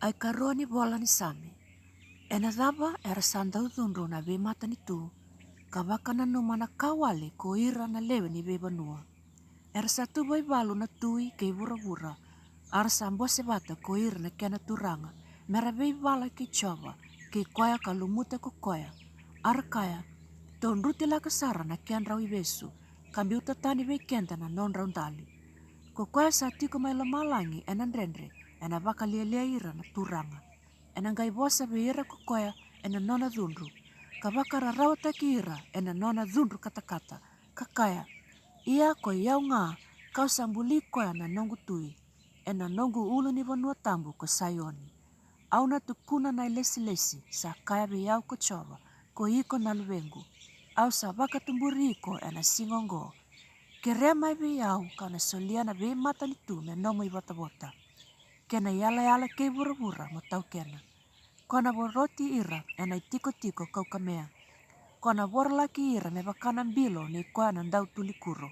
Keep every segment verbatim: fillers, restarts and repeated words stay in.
iKarua ni iVola ni Same. Ena cava era sa dau cudru na veimatanitu, ka vakananuma na ka wale ko ira na lewe ni veivanua? Era sa tuvai valu na tui kei vuravura, a ra sa bose vata ko ira na kena turaga, me ra veivala kei Jiova, kei koya ka lumuta ko koya. A ra kaya: Tou drutilaka sara na kedrau ivesu, ka biuta tani vei keda na nodrau dali. Ko koya sa tiko mai lomalagi ena dredre, ena vakalialia ira na turaga. Ena qai vosa vei ira ko koya ena nona cudru, ka vakararawataki ira ena nona cudru katakata, ka kaya: Ia ko i au ga, ka'u sa buli koya na noqu tui, ena noqu ulunivanua tabu ko Saioni. Au na tukuna na ilesilesi, sa kaya vei au ko Jiova, ko iko na luvequ: Au sa vakatuburi iko ena siga oqo. Kerea mai vei au, ka'u na solia na veimatanitu me nomu ivotavota, kei na iyalayala kei vuravura mo taukena. Ko na voroti ira ena itikotiko kaukamea, ko na vorolaki ira me vaka na bilo nei koya na dautuli kuro.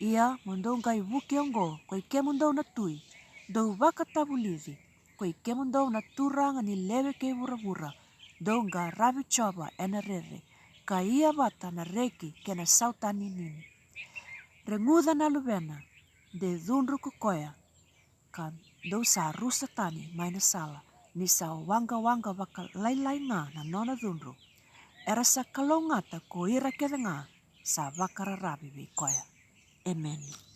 Ia mo dou qai vuki oqo, ko i kemudou na tui, dou vakatavulici, ko i kemudou na turaga ni lewe kei vuravura, dou qaravi Jiova ena rere, ka ia vata na reki kei na sautaninini. Reguca na luvena, de cudru ko koya, ka dou sa rusa tani mai na sala, ni sa waqawaqa vakalailai ga na nona cudru. Era sa kalougata ko ira kece ga sa vakararavi vei koya. Emeni.